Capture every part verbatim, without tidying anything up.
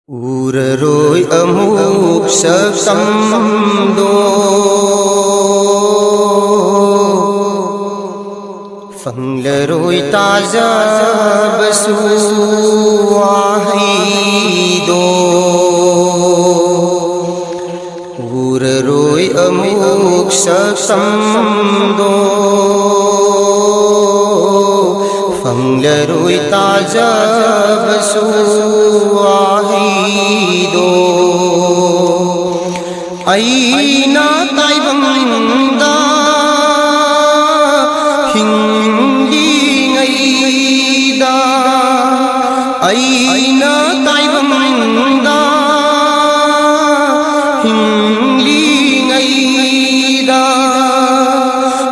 ꯎꯔꯔꯣꯏ ꯑꯃꯨꯛ ꯁꯛꯇꯝꯗꯣ, ꯐꯪꯂꯔꯣꯏ ꯇꯥꯖꯕꯁꯨ ꯋꯥꯍꯩꯗꯣ꯫ ꯎꯔꯔꯣꯏ ꯑꯃꯨꯛ ꯁꯛꯇꯝꯗꯣ, ꯐꯪꯂꯔꯣꯏ ꯇꯥꯖꯕꯁꯨ ꯋꯥꯍꯩꯗꯣ꯫ ꯑꯩꯅ ꯇꯥꯏꯕꯪꯗ ꯍꯤꯡꯂꯤꯉꯩꯗ, ꯑꯩꯅ ꯇꯥꯏꯕꯪꯗ ꯍꯤꯡꯂꯤꯉꯩꯗ,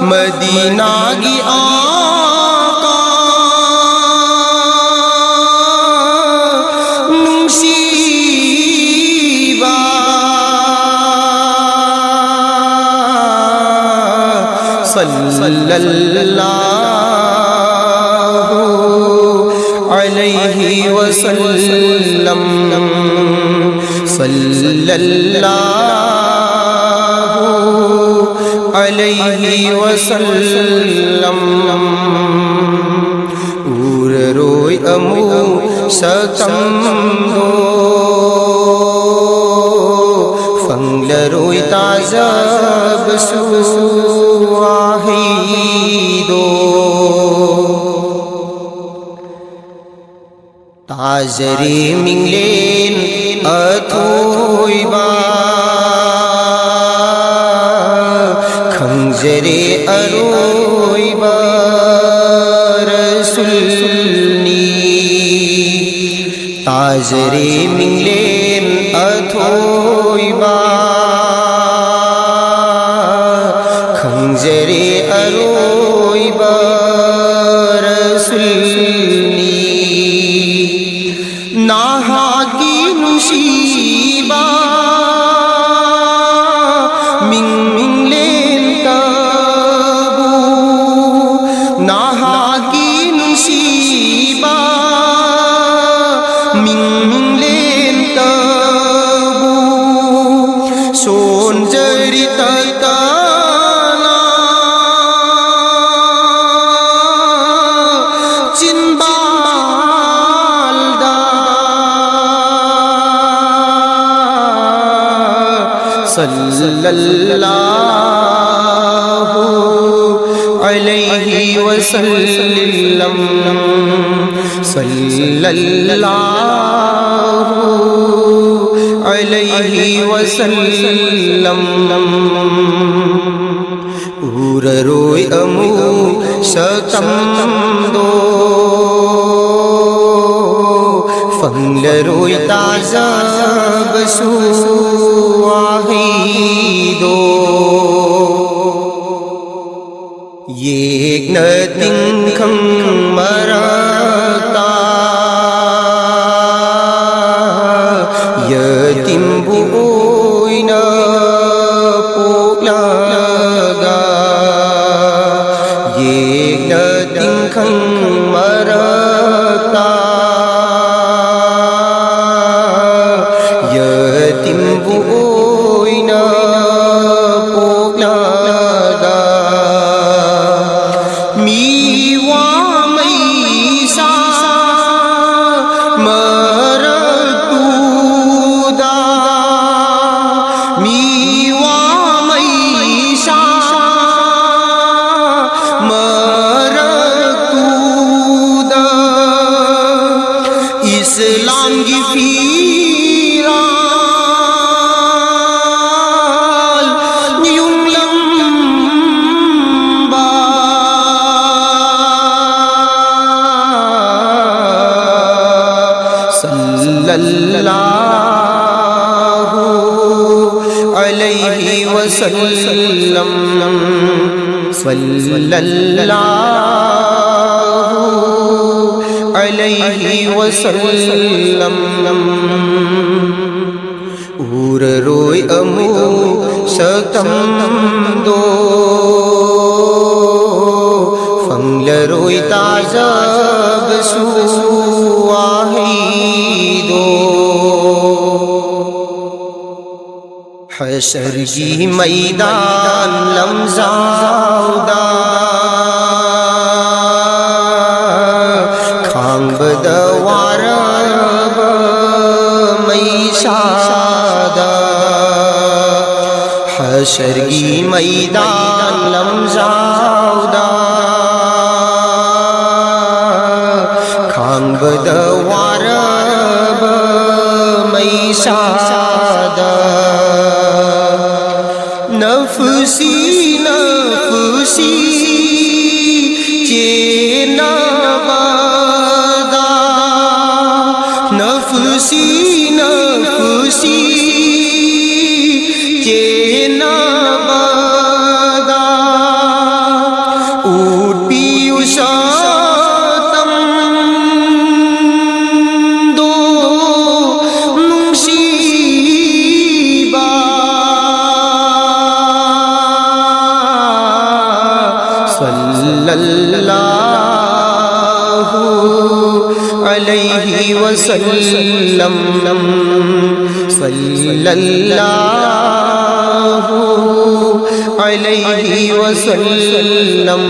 ꯃꯗꯤꯅꯥꯒꯤ ꯑꯥꯀꯥ ꯅꯨꯡꯁꯤꯕ, ꯁꯜꯂꯜꯂꯥꯍꯨ ዐꯂꯩꯍꯤ ꯋꯁꯜꯂꯝ, ꯁꯜꯂꯜꯂꯥꯍꯨ ዐꯂꯩꯍꯤ ꯋꯁꯜꯂꯝ꯫ ꯎꯔꯔꯣꯏ ꯑꯃꯨꯛ ꯁꯛꯇꯝꯗꯣ, ꯐꯪꯂꯔꯣꯏ ꯇꯥꯖꯕꯁꯨ ꯋꯥꯍꯩꯗꯣ꯫ ꯇꯥꯖꯔꯦ ꯃꯤꯡꯂꯦꯟ ꯑꯊꯣꯏꯕ, ꯈꯪꯖꯔꯦ ꯑꯔꯣꯏꯕ ꯔꯁꯨꯜꯅꯤ꯫ ꯇꯥꯖꯔꯦ ꯃꯤꯡꯂꯦꯟ ꯑꯊꯣꯏꯕ, ꯈꯪꯖꯔꯦ ꯑꯔꯣꯏꯕ ꯔꯁꯨꯜꯅꯤ꯫ ꯅꯍꯥꯛꯀꯤ ꯅꯨꯡꯁꯤꯕ ꯃꯤꯡꯂꯦꯟꯇꯕꯨ, ꯅꯍꯥꯛꯀꯤ ꯅꯨꯡꯁꯤꯕ ꯃꯤꯡꯂꯦꯟ صلى الله عليه وسلم. صلى الله عليه وسلم. ꯎꯔꯔꯣꯏ ꯑꯃꯨꯛ ꯁꯛꯇꯝꯗꯣ, ꯐꯪꯂꯔꯣꯏ ꯇꯥꯖꯕꯁꯨ ꯋꯥꯍꯩꯗꯣ꯫ ꯌꯦꯛꯅ ꯇꯤꯡꯈꯪ ꯃꯔꯛꯇ ꯌꯦꯇꯤꯝꯕꯨ ꯑꯣꯏꯅ ꯄꯣꯛꯂꯒ, ꯌꯦꯛꯅ ꯇꯤꯡꯈꯪ ꯃꯔꯛꯇ ꯌꯦꯇꯤꯝꯕꯨ ꯑꯣꯏꯅ ꯄꯣꯛꯂꯒ, ꯃꯤꯋꯥ ꯃꯩꯁꯥ ꯃꯔꯛꯇꯨꯗ, ꯃꯤꯋꯥ ꯃꯩꯁꯥ ꯃꯔꯛꯇꯨꯗ, ꯏꯁꯂꯥꯝꯒꯤ ꯐꯤꯔꯥꯜ ꯌꯨꯡꯂꯝꯕ꯫ صلى الله عليه وسلم. صلى الله عليه وسلم. ꯎꯔꯔꯣꯏ ꯑꯃꯨꯛ ꯁꯛꯇꯝꯗꯣ, ꯐꯪꯂꯔꯣꯏ ꯇꯥꯖꯕꯁꯨ ꯋꯥꯍꯩꯗꯣ꯫ ꯍꯁꯔꯒꯤ ꯃꯩꯗꯥꯟ ꯂꯝꯖꯥꯎꯗ ꯈꯥꯡꯕꯗ ꯋꯥꯔꯕ ꯃꯩꯁꯥꯗ, ꯃꯍꯁꯔꯒꯤ ꯃꯩꯗꯥꯟ ꯂꯝꯖꯥꯎꯗ ꯈꯥꯡꯕꯗ ꯋꯥꯔꯕ ꯃꯩꯁꯥꯗ ꯅꯐꯨꯁꯤ ꯅꯐꯨꯁꯤ ꯆꯦꯟꯅꯕꯗ ꯅꯐꯨꯁꯤ ꯅꯐꯨꯁꯤ ꯆꯦꯟꯅꯕꯗ ꯎꯠꯄꯤꯌꯨ ꯁꯛꯇꯝꯗꯣ ꯅꯨꯡꯁꯤꯕ꯫ ꯁꯜꯂꯜꯂꯥꯍꯨ ዐꯂꯩꯍꯤ ꯋꯁꯜꯂꯝ꯫ ꯁꯜꯂꯜꯂꯥꯍꯨ ዐꯂꯩꯍꯤ ꯋꯁꯜꯂꯝ꯫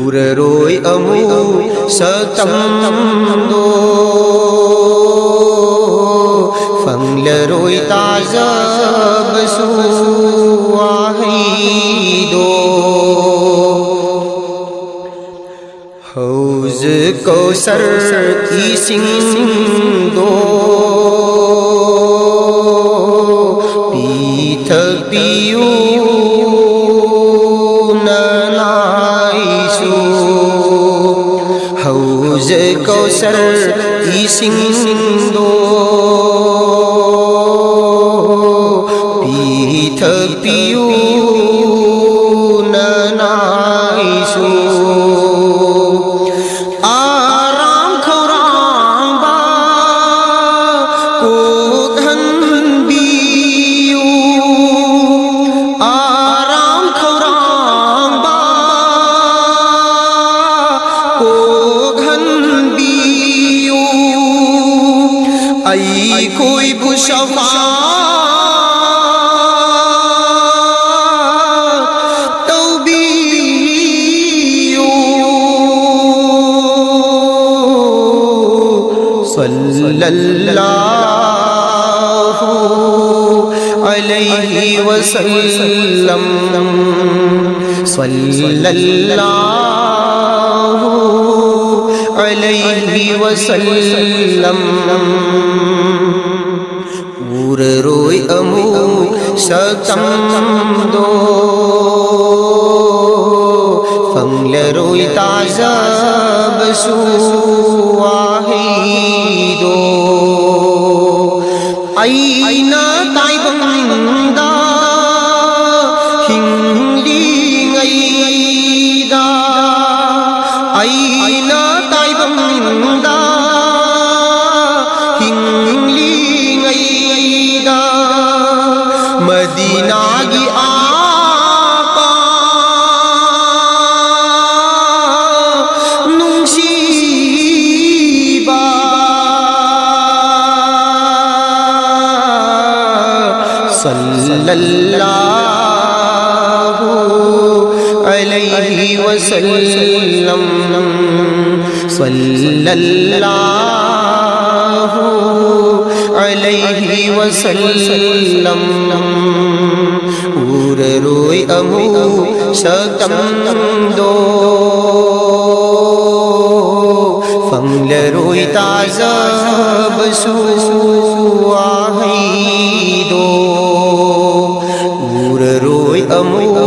ꯎꯔꯔꯣꯏ ꯑꯃꯨꯛ ꯁꯛꯇꯝꯗꯣ, ꯐꯪꯂꯔꯣꯏ ꯇꯥꯖꯕꯁꯨ ꯋꯥꯍꯩꯗꯣ꯫ ꯍꯧꯖꯤꯛ ꯀꯧꯁꯔ ꯏꯁꯤꯡꯗꯣ ꯄꯤꯊꯛꯄꯤꯌꯨ ꯅꯅꯥꯏꯁꯨ꯫ ꯍꯧꯖꯤꯛ ꯀꯧꯁꯔ ꯏꯁꯤꯡꯗꯣ ꯄꯤꯊꯛꯄꯤꯌꯨ ꯅꯅꯥꯏꯁꯨ꯫ ꯑꯔꯥꯝ ꯈꯧꯔꯥꯡꯕ ꯀꯣꯛꯍꯟꯕꯤꯌꯨ꯫ ꯑꯔꯥꯝ ꯈꯧꯔꯥꯡꯕ ꯀꯣꯛꯍꯟꯕꯤꯌꯨ꯫ ꯑꯩꯈꯣꯏꯕꯨ ꯁꯐꯥ ꯇꯧꯕꯤꯌꯨ꯫ ꯁꯜꯂꯜꯂꯥꯍꯨ عليه وسلم، صلى الله عليه وسلم. ꯎꯔꯔꯣꯏ ꯑꯃꯨꯛ ꯁꯛꯇꯝꯗꯣ, ꯐꯪꯂꯔꯣꯏ ꯇꯥꯖꯕꯁꯨ ꯋꯥꯍꯩꯗꯣ꯫ ꯑꯩꯅ ꯇꯥꯏꯕꯪꯗ ꯍꯤꯡꯂꯤꯉꯩꯗ, ꯑꯩꯅ ꯇꯥꯏꯕꯪꯗ ꯍꯤꯡꯂꯤꯉꯩꯗ, ꯃꯗꯤꯅꯥꯒꯤ ꯑꯥꯀꯥ ꯅꯨꯡꯁꯤꯕ, صلى الله عليه وسلم، صلى الله عليه وسلم. ꯎꯔꯔꯣꯏ ꯑꯃꯨꯛ ꯁꯛꯇꯝꯗꯣ, ꯐꯪꯂꯔꯣꯏ ꯇꯥꯖꯕꯁꯨ ꯋꯥꯍꯩꯗꯣ꯫ ꯎꯔꯔꯣꯏ ꯑꯃꯨꯛ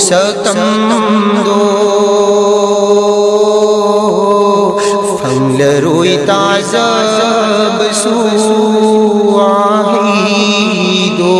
ꯁꯛꯇꯝꯗꯣ, ꯐꯪꯂꯔꯣꯏ ꯇꯥꯖꯕꯁꯨ ꯋꯥꯍꯩꯗꯣ꯫